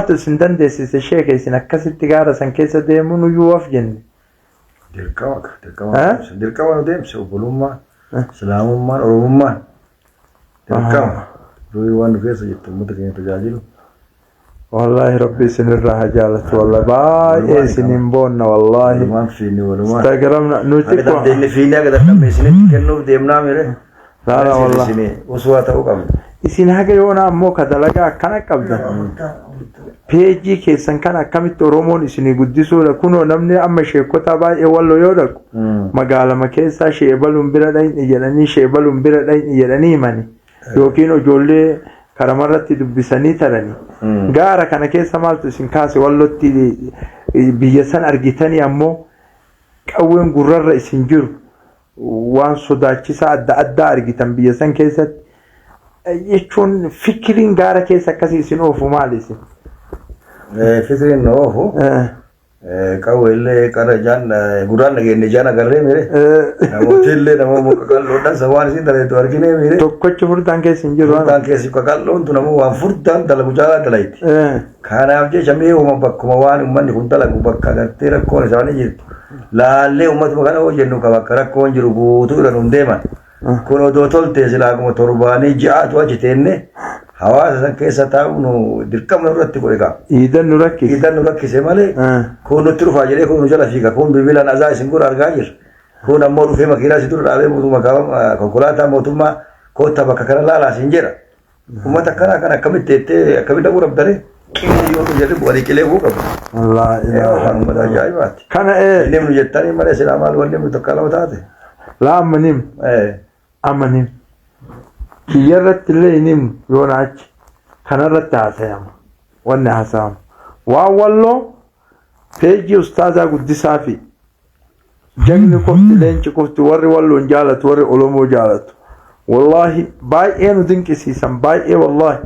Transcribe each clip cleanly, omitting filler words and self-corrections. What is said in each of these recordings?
Maaltu isin dandeessise sheeka isin akkasitti gaara san keessa deemuu nuyyuu waf jenne. Dirqama dirqama dirqama nu deemse obbolummaa, islaamummaan, oromummaan dirqama. Durii waan nu keessa jirtu uummata keenya tajaajilu. Wallaahi rabbi isinirraa haa jaalatu wallahi baay'ee isiniin boonna wallaahi. Walumaan fiinni walumaan. Instagram nuti Akka dandeenye fiinni akka dadhabne isinitti kennuuf deemnaa mire. Laala wallahi. Isin uswaa ta'uu qabna. Isin haga yoona ammoo ka dalagaa akkana qabdan. Peejii keessan kan akkamitti Oromoon isinii guddisuudha kunoo namni amma sheekota baay'ee walloo yoo dhaqu magaalama keessaa sheebaluun bira dhayni jedhanii sheebaluun bira dhayni jedhanii himani yookiin ijoollee karamarratti dubbisanii taranii gaara kana keessa maaltu isin kaase wallotti biyya san argitanii ammoo qawween gurrarra isin jiru waan sodaachisaa adda addaa argitan biyya san keessatti jechuun fikiriin gaara keessa akkasii isin oofu maali isin? Fikiriin nu oofu qawwee illee qara ijaan gurraan dhageenye ijaan agarree mire. Namooti illee nama qaqalloodhaan san waan isin dalagu arginee mire. Tokkochi furdaan keessa hin jiru. Furdaan keessi qaqalloon tun ammoo waan furdaan dalagu caalaa dalayti. Kanaaf jecha mee uuma bakkuma waan uummanni kun dalagu bakka agartee rakkoon isaanii jirtu laallee uummatuma kana hoo jennu qaba akka rakkoon jiru guutuu irra nuun deeman. Kun odoo tolte silaa akkuma torbaanii ji'aatu achi teenne hawaasa san keessa taa'u nu dirqama nurratti godhe qaba. Iidan nu rakkise. Iidan nu rakkise malee kun nutti dhufaa jedhee kun nu jala fiiga kun bilbilaan azaa isin godha argaa jirra. Kun ammoo dhufee makiinaa si dura dhaabee mootummaa konkolaataa mootummaa koottaa bakka kana laalaa siin jedha. Uummata akkanaa kana akkamitti jettee akkamitti dhaquu dhabdare? Qilee yoo nu jedhe bu'anii qilee bu'uu qabu. Laa ilaaha Waan uummata ajaa'ibaati. Kana ee Inni nu jettanii malee silaa maal wanni nu tokko lama taate. laa amma nim amma nim kiyya irratti illee hin himnu yoona achi kanarratti haasayama wanni haasa'amu waan walloo peejii ustaazaa guddisaa fi Jagni qofti leenci qofti warri walloon jaalatu warri Oromoo jaalatu. Wallaahi baay'ee nu dinqisiisan baay'ee wallaahi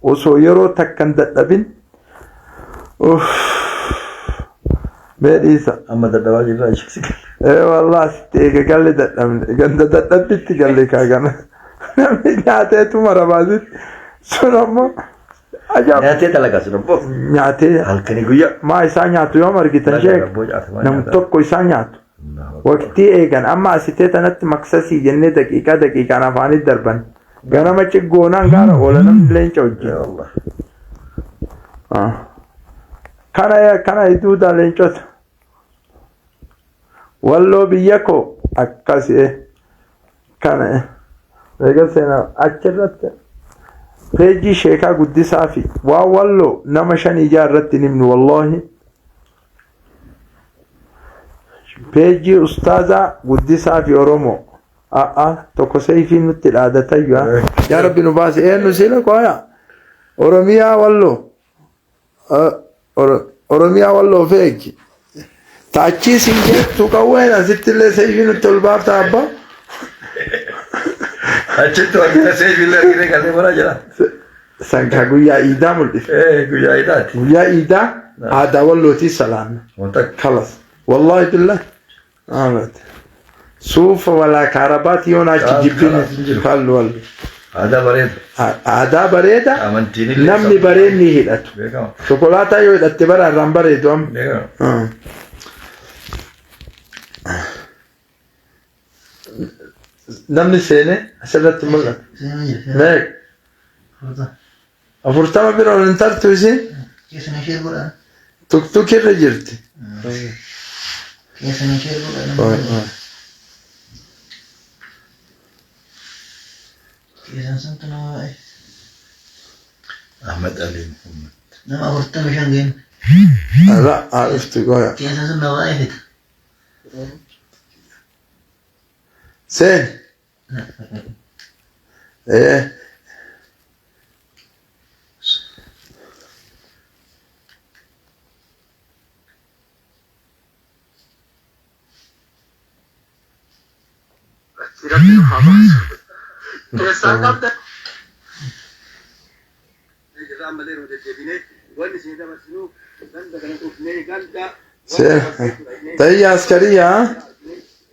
osoo yeroo takkan dadhabin uff mee dhiisa. Amma dadhabaa jirra ishee. Ee wallaahi sitti eega galle dadhabne ganda dadhabbitti galle kaa kana namni nyaateetu marabaasitti sun ammoo Ajaa'ib. Nyaatee dalagaa sun abboo. Nyaatee Halkanii guyyaa. maa isaa nyaatu yoom argitan sheek Abboo nyaata. nam tokko isaa nyaatu. Waqtii eegan amma asitee tanatti maksasii jennee daqiiqaa daqiiqaan afaanitti darban. Ganama ciggoonaan gaara oola namni leenca wajjin. Ya Allah. Ah. Kana kana duudaa leencota. Walloo biyya koo akkasi kana eega seenaa achirratti peejii sheekaa guddisaa fi waan walloo nama shan ijaa irratti hin himnu wallaahi. Peejii ustaazaa guddisaa fi Oromoo. A'a tokko seeyfiin nutti dhaadatayyu. Yaa Rabbi nu baasi eenyu sila qoya. Oromiyaa walloo. Oromiyaa walloo feegi. Taachii siin jettu qawween asitti illee seeyfii nutti ol baafta abbaa. Achitti wanti seeyfii illee argine gallee mana jira. Sankaa guyyaa iidaa mul'ise. Ee guyyaa iidaati. Guyyaa iidaa aadaa wallootii salaamna. Wanta Kalas. Wallaahi billah. Ahmed. Suufa walaa kaarabaati yoon achi Kaas jibbine kalaas hin jiru. kallu wallu. Aadaa bareeda. Aadaa bareeda Amantiin illee namni sabni bareenni hidhatu. Beekama. Shokolaataa yoo hidhatte bara irraan bareedu amma. Beekama. Namni seene asirratti mul'ata. Meeqa? 40 bira ol hin tartu isiin Keessan ishee godhan. tuktuk irra jirti. Keessan ishee godhan. Keessan santu nama baay'ee. Ahmad Ali Muhammad. Nama 45 ga'in. La haa dhuftu goya. Keessan sun nama baay'ee fita. Seen. Ee. Keessaan qabda. Irraa ammallee nu deddeebinee wanni isin dabarsinu ganda kana dhufnee ganda Seen. Tayya askariyaa.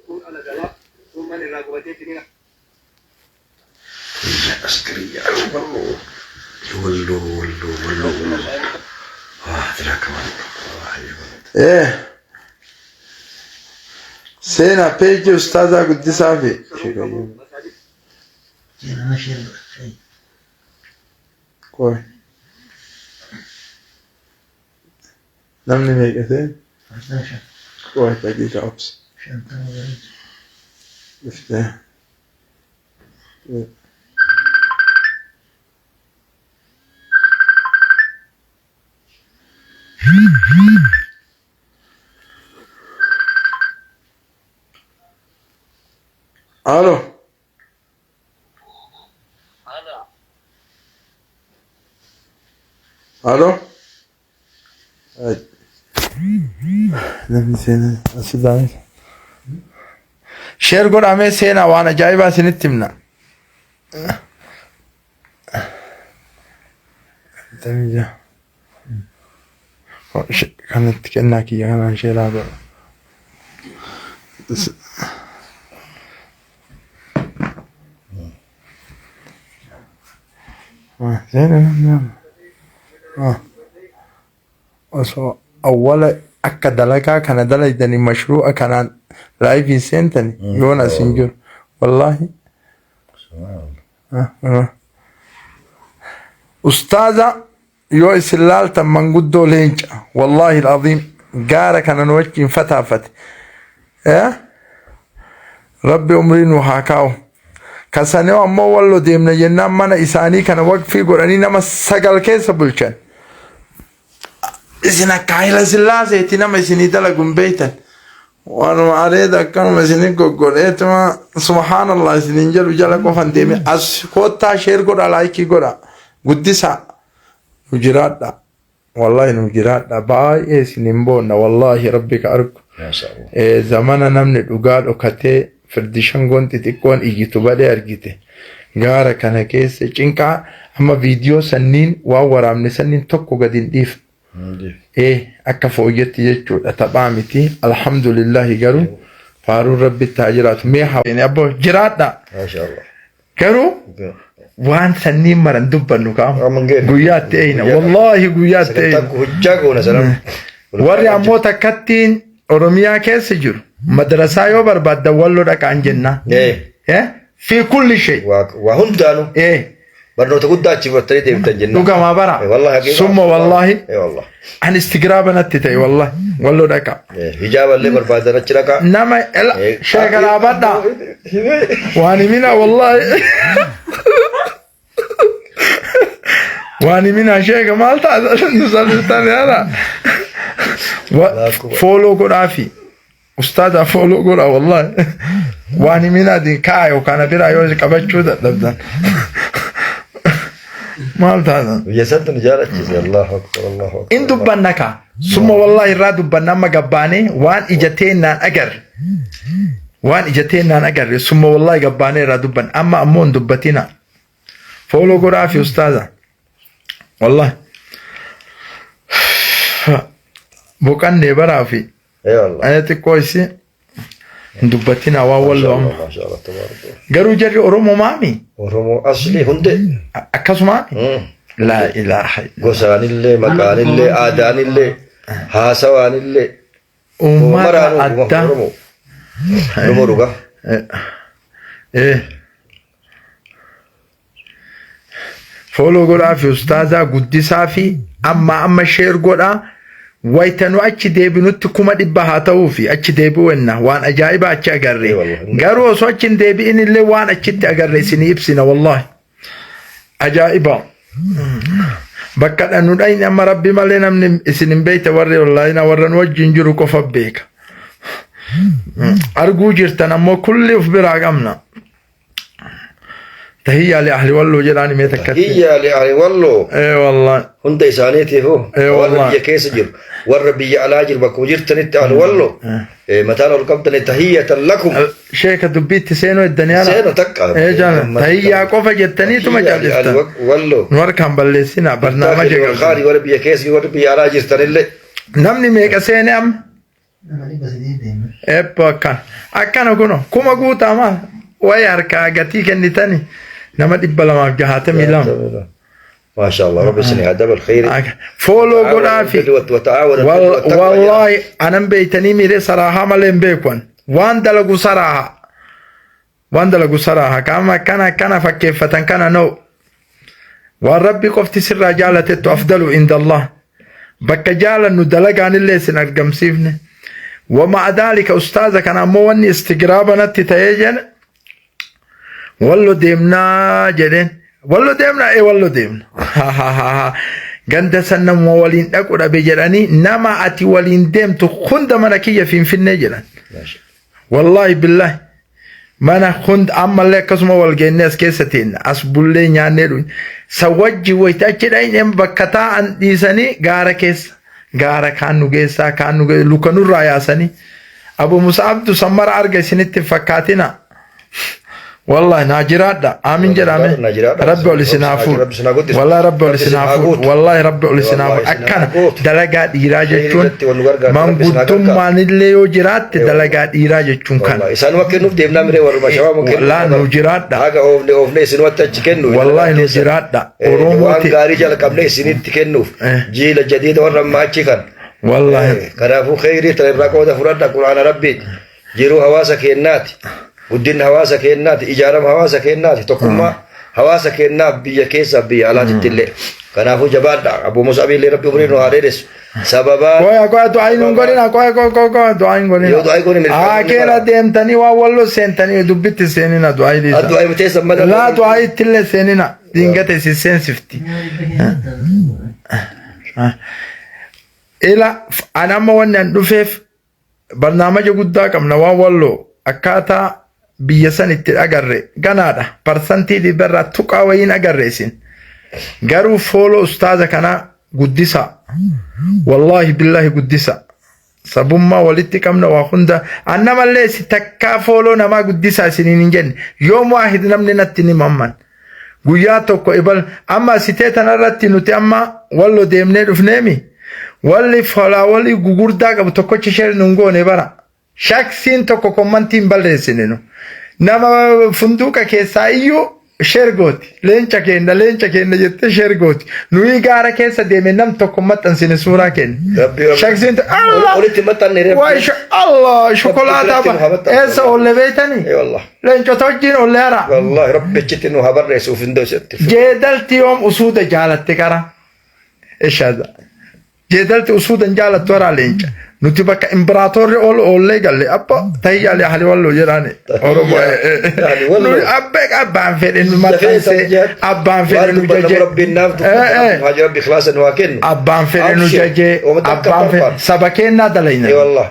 kun ala galaa kun mana irraa gubatee isin Askariyaa walloo. Walloo walloo walloo walloo. Eh. Seenaa peejii ustaazaa guddisaa fi. Nama share godha. Qoy. Namni meeqa seen? 45. Qoy daqiiqa obsi. 50 ga'ee. Dhuftee. Alo. Alo. Ay. Namni seenaa asirraa. Share godhamee seenaa waan ajaa'ibaa isinitti himna. Kanatti kennaa kiyya kanaan share haa godhu. Seenaa namni amma. Osoo awwala akka dalagaa kana dalaydanii mashruu'a kanaan live seentani yoon as hin jiru. Wallaahi. Ustaaza yoo isin laaltan manguddoo leenca wallaahi al'aziim gaara kana nu wajjin fataafate. Rabbi umrii nu haa kaa'u. Kasanee ammoo wallo deemna jennaan mana isaanii kana waqfii godhanii nama 9 keessa bulchan. Isin akka Hayila Sillaaseeti nama isinii dalagu hin beektan. Waanuma areeda akkanuma isinii goggodheetuma subhaanallah isiniin jedhu jala qofan deeme as koottaa share godha like godha guddisaa nu jiraadha. Wallahi nu jiraadha baay'ee isiniin boonna wallahi rabbi ka argu. Zamana namni dhugaa dhokatee firdi shangoon xixiqqoon iyyitu badee argite. Gaara kana keessa cinqaa amma viidiyoo sanniin waan waraabne sanniin tokko gadi hin dhiifnu. Akka fooyyetti jechuudha taphaa miti alhamdulillahi garuu faaruun rabbitti haa jiraatu. Mee haa abbo jiraadha. Garuu waan sanniin maran dubbannu kaa'amu guyyaatti eeyna wallaahi guyyaatti eeyna. Warri ammoo takkattiin Oromiyaa keessa jiru madrasaa yoo barbaaddan walloo dhaqaan jenna. Fi kulli shay. Waa hundaanuu. Barnoota guddaa achi fudhattanii deemtan jenna. Dhugamaa bara. Wallahi haqiiqa. Summa wallahi. Wallahi. An istigraaba natti ta'e wallahi. Walloo dhaqa. Hijaaba illee barbaadan achi dhaqa. Nama sheeka dhaabadha. Waan himina wallahi. Waan himina sheeka maal ta'a nu salphistan yaala. Fooloo godhaafi. Ustaaza fooloo godha wallahi. Waan himinaatiin ka'a yookaan biraa yoo qabachuu dadhabdan. Maal taatan? Biyya santu nu jaalachise. Allahu akbar Allahu akbar. In dubbanna kaa. Summa wallahi irraa dubbanna amma gabbaanee waan ija teennaan agarre. Waan ija teennaan agarre summa wallahi gabbaanee irraa dubbanna. Amma ammoo hin dubbatina. Fooloo godhaa fi ustaaza. Wallahi. Boqannee baraa fi. Eyvallah. Xiqqoo isii hin dubbatina waan walloo amma. Maashaallah tabaaraka. Garuu jarri Oromoo maami? Oromoo asli hundee. Akkasumaami? Laa ilaaha illallah. Gosaanillee, maqaanillee, aadaanillee, haasawaanillee. Uummata addaa. Oromoo. Oromoo dhugaa. Fooloo godhaa fi ustaazaa guddisaa fi amma amma share godhaa. Wayita nu achi deebinutti 100,000 haa ta'uu fi achi deebi'u enna waan ajaa'ibaa achi agarre. Garuu osoo achi hin deebi'in illee waan achitti agarre isinii ibsina wallahi. Ajaa'iba. Bakka nu dhayne amma rabbi malee namni isin hin beekte warri wallahi warra nu wajjin jiru qofa beeka. Arguu jirtan ammoo kulli of biraa qabna. Tahiyyaa li ahli walloo jedhaan himee takkatti. Tahiyyaa li ahli walloo. Wallahi. Hunda isaaniitiif hoo. Wallahi. Warra biyya keessa jiru, warra biyya alaa jiru bakkuma jirtanitti ahli walloo. Mataan ol qabdani tahiyyatan lakum. Sheeka dubbiitti seenuu eddanii ala. Seenu takka. Jaala. Tahiyyaa qofa jettaniituma Tahiyyaa li ahli callistan. walloo. Nu harkaan balleessina barnaamaja Warra qabna. warra biyya keessa jiru, warra biyya alaa jirtanillee. Namni meeqa seene amma? Nama 300 deema. Eebba akkana. Akkana kuno kuma guutaa maal? Wayi harkaa gatii kennitani nama 262. Maasha Allah, Rabbi isin haa dabal khayri. Follow godhaafi. وتعاون Wallaahi anan beeytanii miiree saraahaa malee hin beekuan. Waan dalagu saraaha. Waan dalagu saraaha. Qaama akkana akkana fakkeeffatan kana no. Waan Rabbi qofti sirraa jaalatettu afdalu indallah. Bakka jaalannu dalagaanillee isin argamsiifne. ومع ذلك ustaaza kana ammoo wanni istigraaba natti ta'ee jedhe, Wallo deemnaa jedheen. Wallo deemnaa, ee, Wallo deemna. Ganda san namuma waliin dhaqu dhabe jedhanii, nama ati waliin deemtu hunda mana kiyya Finfinnee jedhan. Wallaahi billaahi. Mana hunda ammallee akkasuma wal geennee as keessa teenna. As bullee nyaannee dhufne. Sa wajji wayita achi dhaqnee bakka taa'an dhiisanii gaara keessa. Gaara kaan nu geessaa, kaan nu geessaa, luka nurraa yaasanii. Abu Musa Abdu sammara arga isinitti hin fakkaatina. Wallahi naa jiraadha. Aamin jedhame. Naa jiraadha. Rabbi ol isin haa fuudhu. Rabbi isin haa guddisu. Wallahi Rabbi ol isin haa Rabbi isin haa fuudhu. guutu. Wallahi Rabbi ol isin haa Wallahi fuudhu. isin haa Akkana guutu. dalagaa dhiiraa jechuun Khayrii irratti wal nu gargaartu. Rabbi isin haa gargaaru. manguddommaan illee yoo jiraatte dalagaa dhiiraa jechuun kana. Wallahi isaanuma kennuuf deemnaa miree warruma shawaa kennu. Wallahi nu jiraadha. Haga oofne oofne isinumatti achi kennu. Wallahi nu jiraadha. Oromoo Waan gaarii jalqabne isinitti kennuuf. Jiila jadiida warra ammaa achi kan. Wallahi. Kanaafuu khayrii tana irraa qooda fudhadha. Quraana Rabbiiti. Jiruu hawaasa keennaati. Guddinni hawaasa keennaati. Ijaarama hawaasa keennaati. Tokkummaa hawaasa keennaaf biyya keessaa biyya alaatitti illee. Kanaafuu jabaadha. Abu Musaabii illee Rabbi umrii nu haa dheeressu. Sababaa Qoya qoya, du'aa hin godhina, qoya qoya qoya qoya, du'aa hin godhina. Yoo du'aa hin godhine Haa keera deemtanii waan walloo seentanii dubbitti seenina, du'aa dhiisa. Du'aa teessan malee. Laa, du'aa ittillee seenina, dingate isin seensifti. Ila an amma wanni an dhufeef barnaamaja guddaa qabna. Waan walloo akkaataa biyya san itti agarre ganaadha. 100% tuqaa wayiin agarre. Isin garuu follow ustaaza kanaa guddisa. Wallaahi billaahi guddisa. Sabummaa walitti qabna waa hunda. An namallee si takkaa follow namaa guddisaa isiniin hin jenne. Yoom waahid namni natti ni mamman guyyaa tokko ibal amma sitee tanarratti nuti amma Wallo deemnee dhufneemi, walli followerii gugurdaa qabu tokkochi share nun goone bara. Shaksiin tokko commentii hin balleessine. Nu nama funduuqa keessaa iyyuu share gooti, leenca kenna, leenca kenna jettee share gooti. Nuyi gaara keessa deeme nam tokko maxxansine suuraa kenna. Rabbi Shaksiin Allah Olitti maxxanne Rabbi. Waay Allah shokolaataa biratti nu haa maxxansu. Eessa oolle beeytanii? Eh wallah. Leencota wajjin oolle hara. Wallahi Rabbi achitti nu haa barreessuuf hin dhoositti. Jeedalti yoom usuuda jaalatte qara? Ishaada. Jeedalti usuuda hin jaalattu hara leenca. Nuti bakka imbaraatorri ol oollee galle, abba tahiyyaalee ahli Walloo jedhaani. Oromoo. Ahli Walloo. Nuyi abbee abbaan fedhe nu maxxansee, abbaan fedhe nu jajee. Rabbiin naaf dubbatu, Rabbi ikhlaasa nu haa kennu. Abbaan fedhe nu Abshir. jajee. Uummata akka Abbaan fedhe barbaadu. saba kennaa dalayna. Eh, wallah.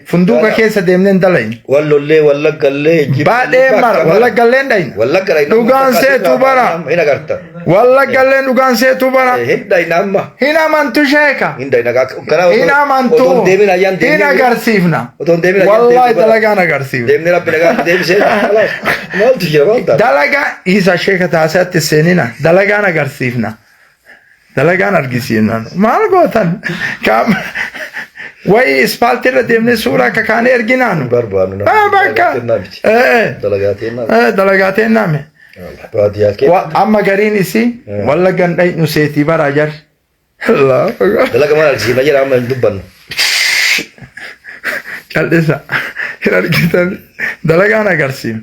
Funduuqa keessa deemnee hin dalayna. Wallollee, Wallaggallee. Baadhee mara Wallaggallee dhayna. Wallagga dhayna. Dhugaan seetu bara. Hin agarta. Wallaggallee dhugaan seetu bara. Hin dhayna amma. Hin amantu sheeka. Hin dhayna. Kana Hin amantu. Otoon deemin ayyaan Hin deemnee. agarsiifna. Otoon deemin ayyaan Wallahi deemnee bara. dalagaan agarsiifna. Deemnee Rabbi nagaa deebisee. Maaltu jira, maal ta'a? Dalagaa isa sheeka taasisaatti seenina. Dalagaan agarsiifna. Dalagaan argisiifna. Maal gootan? Qaama wayi ispaaltii irra deemnee suuraa akka kaanee erginaanu. Barbaannu. Ah, bakka. Dalagaa teennaa. Dalagaa teennaa. Baadiyyaa kee. Amma gariin isii Wallaggan dhaynu seetii baraa jarri. Dalaga maal argisiifna jedha, amma hin dubbannu. Cal'isa. Hin argitan. Dalagaan agarsiifna.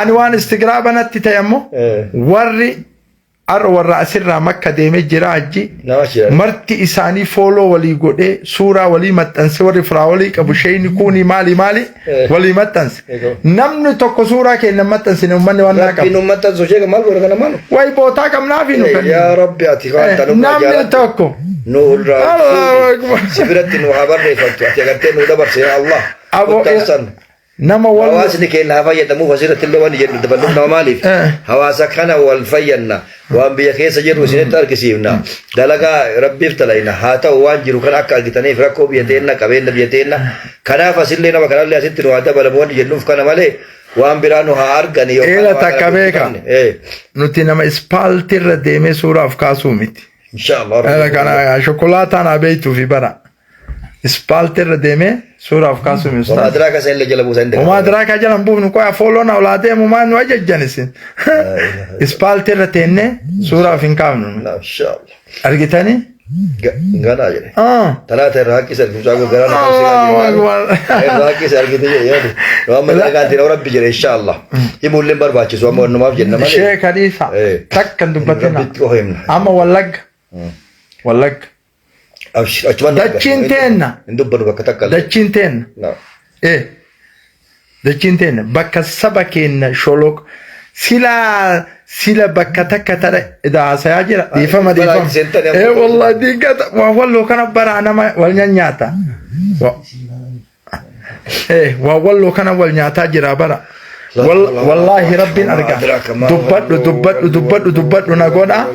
Ani waan istigraaba natti ta'e ammoo warri har'a warra asirraa Makka deemee jira hajji. Nama jira. Marti isaanii follow walii godhee suuraa walii maxxanse. Warri followerii qabu sheeyni kuuni maali maali walii maxxanse. Eegoo. Namni tokko suuraa keenya maxxansine, uummanni waan naa Rabbiin qabu. uummata sochee maal godha kana maal? Wayi bootaa qabnaafi nu kennu. Yaa Rabbi, ati waan tanuma Namni tokko. Nu irraa Allahu Akbar. si biratti nu haa barreeffattu, ati agartee nu dabarse, yaa Allah. Aboo, Kottaan Nama wal Hawaasni keenya haa fayyadamuuf asirratti illee waan jennu daballuuf nama maaliif? Hawaasa kana wal fayyanna, waan biyya keessa jirru isinitti argisiifna, dalagaa Rabbiif dalayna haa ta'u, waan jiru kan akka argitaniif rakkoo biyya teenna, qabeenya biyya teenna. Kanaaf asillee nama kanallee asitti nu haa dabalamu waan jennuuf kana malee waan biraa nu haa argani yookaan Eela waan takka kana beeka. qabne. Nuti nama ispaaltii irra deemee suuraaf kaasuu miti. Inshallah. Eela kana shokolaataan haa beektuu fi bara. Ispaaltii irra deemee suuraaf kaasuu mi Homaa ustaaz. diraa kasa illee jala buusa hin Homaa diraa ka jalan buufnu qoya fooloon olaa deemu maa nu ajajjan isin. Ispaaltii irra teennee suuraaf hin kaafnu. Inshallah. Argitanii? Ganaa jedhe. Ah. Talaata irraa haqqisa argitu mucaa garaa na Allahu Akbar. Irraa haqqisa argite jedhe yaadu. Nu amma dalagaan tina rabbi jedhe inshallah. Himuullee hin barbaachisu amma wannumaaf jenna malee. Sheek Hadiisa. Eh. Takka hin dubbatina. Rabbitti qofa himna. Amma Wallagga. Wallagga. Abshir achumaan Dachiin teenna. Hin dubbatu bakka takka illee. Dachiin teenna. Na. Eh. Dachiin teenna bakka saba keenya sholoq sila sila bakka takka tara haasayaa jira. Dhiifama Balaa dhiifama. seentanii Eh wallahi diingata waa walloo kana baraa nama wal nyaata. Eh waa walloo kana wal nyaataa jira bara. Wallaahi rabbiin arga. Dubbadhu dubbadhu dubbadhu dubbadhu na godha.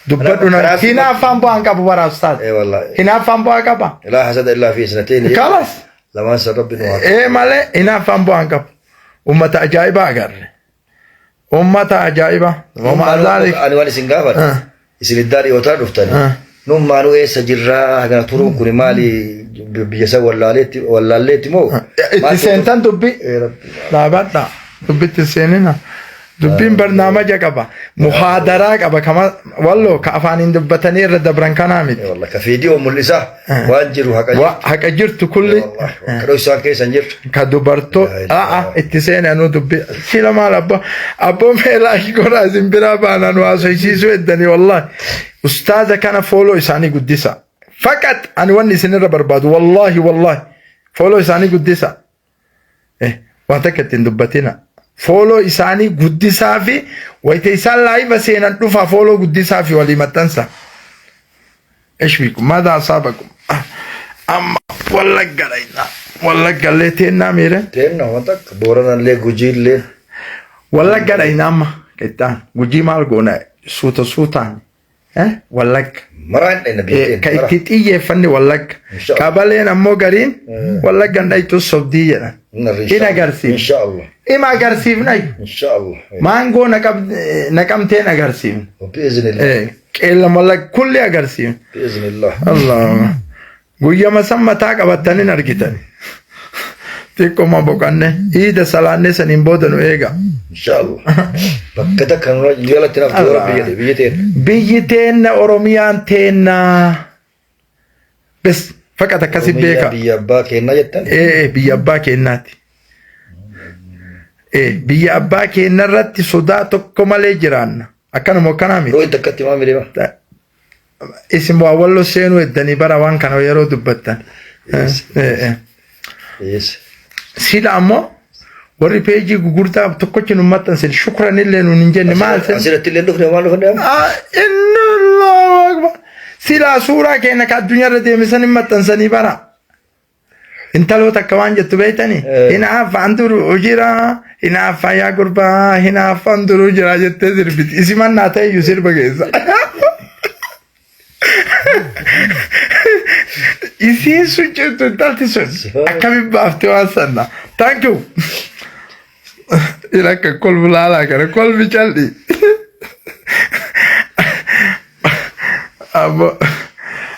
Dubbadhu na hinaaffaan bu'aan qabu bara ustaaz. Eh wallahi. Hinaaffaan bu'aa qaba. Laa hasada illaa fi isnateen. Kalas. Lamaan san rabbi nu haa. Ee malee hinaaffaan bu'aan qabu. Ummata ajaa'ibaa agarre. Ummata ajaa'ibaa. Wama zaalik. Ani waan isin gaafadhu. Ah. Isin iddaa dhiyootaa dhuftani. Ah. Nummaanuu eessa jirraa kana turuun kun maali biyya san wallaaleetti wallaalleetti moo? Itti seentan dubbi. Eh rabbi. Dhaabadha. Dubbitti seenina. Dubbiin barnaamaja qaba. Muhaadaraa qaba. Kama walloo ka afaaniin dubbatanii irra dabran kanaa miti. Eh wallahi ka fiidiyoo mul'isa waan jiru haqa Wa haqa jirtu kulli. Wallahi ka isaan keessa hin jirtu. Ka dubartoo Laa ilaaha. a'a itti seenanuu dubbi sila maal abbo abbo meelaa godhaa isin biraa baanaan haasofsiisuu eddanii wallahi ustaaza kana fooloo isaanii guddisa faqat ani wanni isinirra barbaadu wallahi wallahi fooloo isaanii guddisa eh waan takka ittiin dubbatina fooloo isaanii guddisaa fi wayita isaan laayiva seenan dhufaa fooloo guddisaa fi walii maxxansa. ايش بيكم ماذا اصابكم اما ولا قرينا ولا قليتين ناميره Teenna waan takka Booranallee Gujiillee. ولا قرينا اما كتان وجي مال قونا سوتا سوتان اه ولا Maraa hin dhayna biyya ka teenya. itti xiyyeeffanne wallagga Inshallah. qabaleen ammoo gariin wallagga dhaytu sobdii jedhan in agarsiifna Inshallah. ima agarsiifna Inshallah. maangoo naqamteen agarsiifna Biiznillah. Qeellam wallagga kulli agarsiifna Biiznillah. Allahumma guyyama san mataa qabattaniin argitan xiqqooma boqanne iida salaanne saniin booda nu eega Inshallah. Bakka takka nu jalatti naftu rabbi jedhe biyya teenya. Biyyi teenna Oromiyaan teenna bes faqat akkasi beeka. Biyya abbaa keenyaa jettan. Ee biyya abbaa keennaati. Ee biyya abbaa keenna irratti sodaa tokko malee jiraanna. Akkanuma akkanaa miti. Yeroo takkatti maal deema? Isin waa walloo seenuu eddanii bara waan kana yeroo dubbattan. Ee. Yes. Sila ammoo warri peejii gugurdaa tokkochi nu maxxansin shukran illee nuun hin jenne maal sen. Asirratti illee dhufne maal dhufne? Ah, inna Allahu akbar. Silaa suuraa keenya ka addunyaarra deemisan hin maxxansanii bara. Intaloo takka waan jettu beektanii? Hinaaffaan duruu jira, hinaaffaan yaa gurbaa, hinaaffaan duruu jira jettee sirbiti. Isimannaa ta'e iyyuu sirba keessa. Isiin sun jettu intalti sun akkamiin baaftee waan sanna. Thank you. Ila akka kolfu laalaa kana kolfi calli. Ammoo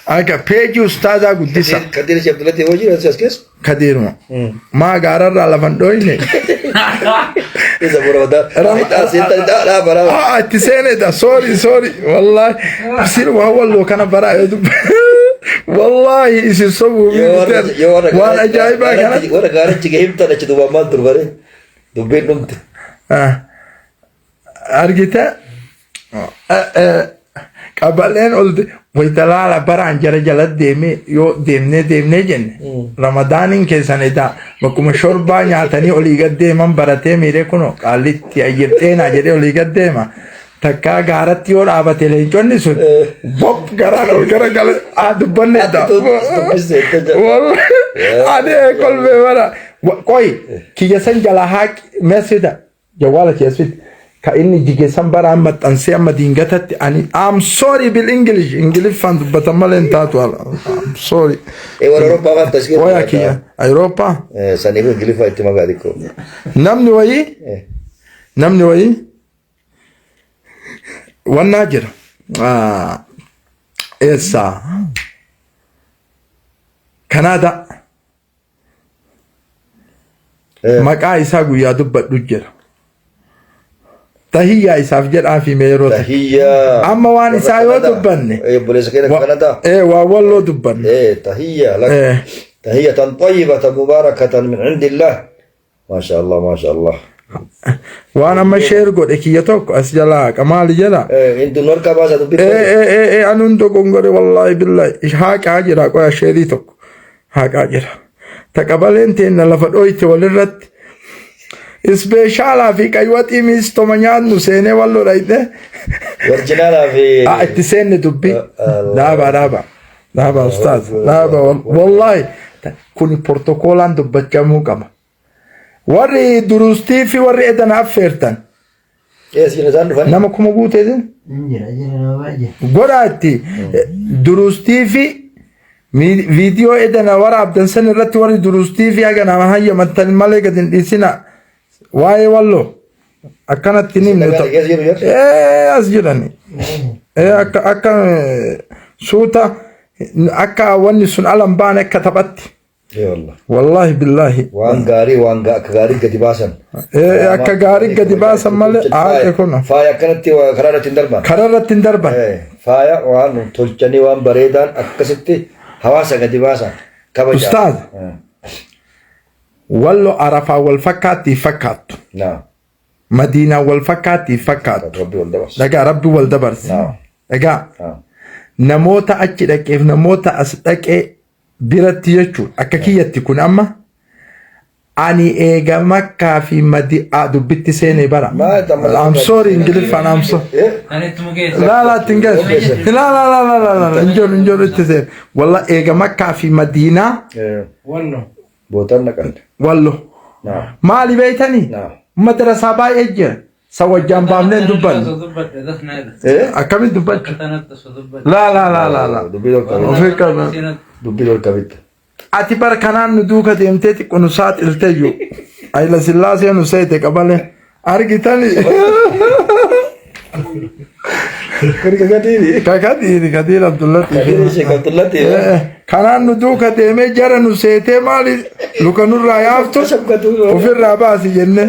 akka peejii ustaazaa guddisa. Kadir Sheikh Abdullahi hojii as keessa. Kadiiruma. Maa gaararraa lafan dhooyne. Isa bora badaa. Bara. Ah, itti seenedha. Sorry, sorry. Wallahi. Isin waan walloo kana baraa yoo dubbe. Wallahi isin sobuu waan ajaa'ibaa kana. Warra gaarichi gahee himtan achi duubaan maal dur bare dubbiin dhumte. Argite qabaleen ol wayitalaala baraan jara jala deemee yoo deemnee deemnee jenne ramadaaniin keessan edaa bakkuma shorbaa nyaatanii olii gad deeman baratee miiree kunoo qaallitti ayyir xeenaa jedhee olii gad deema. Takkaa gaaratti yoo dhaabate leenconni sun bop garaan ol gara gala haa dubbanne edaa. Ani kolfee bara qoy kiyya san jalaa haaqi meesida jawwaala keessatti ka inni jige san baraan maxxansee amma diingatatti ani I'm sorry bil English Ingiliffaan dubbatan malee hin taatu ala I'm sorry. Ee warra Awurooppaa waan tasgee. Waya kiyya Awurooppaa. Saniif Ingiliffaa itti makaa xiqqoo. Namni wayii namni wayii wannaa jira. Eessaa? Kanaadaa. Maqaa isaa guyyaa dubbadhu jira. Tahiyyaa isaaf jedhaa fi mee yeroo ta'e. Tahiyyaa. Amma waan isaa yoo Kanadaa. dubbanne. Obboleessa keenya Kanadaa. Waa walloo dubbanne. Tahiyya lak. Tahiyyatan tayyibatan mubaarakatan min indillah. Maasha Allah maasha Allah. Waan amma share godhe kiyya tokko as jalaa haqa maali jala? Intu nu harkaa baasa dubbii. Anuun dogongore wallaahi billahi haqaa jira qoya sheerii tokko haqaa jira. Taqabaleen teenna lafa dhooyte walirratti ispeeshaalaa fi qaywaxii miistoma nyaannu seenee walloo dhayne. Warjinaalaa fi. Ah, itti seenne dubbii. Dhaaba dhaaba. Dhaaba ustaaz. Dhaaba wallaahi kun protokoolaan dubbachamuu qaba. Warri durustii fi warri edana affeertan Eessi isaan dhufan. nama kuma guuteetin Hin jira jira nama baay'ee. godhaa itti durustii fi viidiyoo edana waraabdan san irratti warri durustii fi haga nama hayyamattan malee gad hin dhiisina waa'ee walloo akkanatti ni himnu ta'u. Keessa jiru jedhu. As jirani. Akka akka suuta akka wanni sun alan baane akka taphatti. Ee wallah. Wallaahi billaahi. Waan gaarii waan akka gaarii gadi baasan. Akka gaarii gadi baasan malee haadha kuna. Faaya akkanatti karaa irratti hin darban. Karaa irratti hin darban. Faaya waan tolchanii waan bareedaan akkasitti hawaasa gadi baasan. Kabaja. Ustaaz. Wallo Arafaa wal fakkaatti fakkaattu. Naa. Madiinaa wal fakkaatti fakkaattu. Rabbi wal dabarsa. Dhagaa Rabbi wal dabarse. Naa. Dhagaa Naa. namoota achi dhaqeef namoota as dhaqee biratti jechuun akka kiyyatti kun amma ani eega Makkaa fi Madi'aa dubbitti seenee bara. I'm sorry Ingiliffaan I'm sorry. Ani ittuma geessa. La la ittiin geessu. La la la la la la hin jiru hin jiru itti seene. Walla eega Makkaa fi Madiinaa Wallo. Bootaan naqan. Wallo. Naa. Maali beeytanii? Naa. Madrasaa baay'ee jira. Sa wajjaan baafnee hin dubbanne. Osoo dubbadhe dasna jedha. Akkamitti dubbachuu? Akka tanatti osoo dubbadhe. La la la la la. Dubbii ol Ofii qaba. Dubbii ol qabitta. Ati bara kanaan nu duuka deemtee xiqqoo nu saaxilteyyuu. Hayila Sillaasee nu seete qabale. Argitani? Kuni kakatiini. Kakatiini Kadiir Abdullatti. Kadiir Sheekh Abdullatti. Kanaan nu duuka deemee jara nu seetee maali luka nurraa yaaftu ofirraa baasi jenne.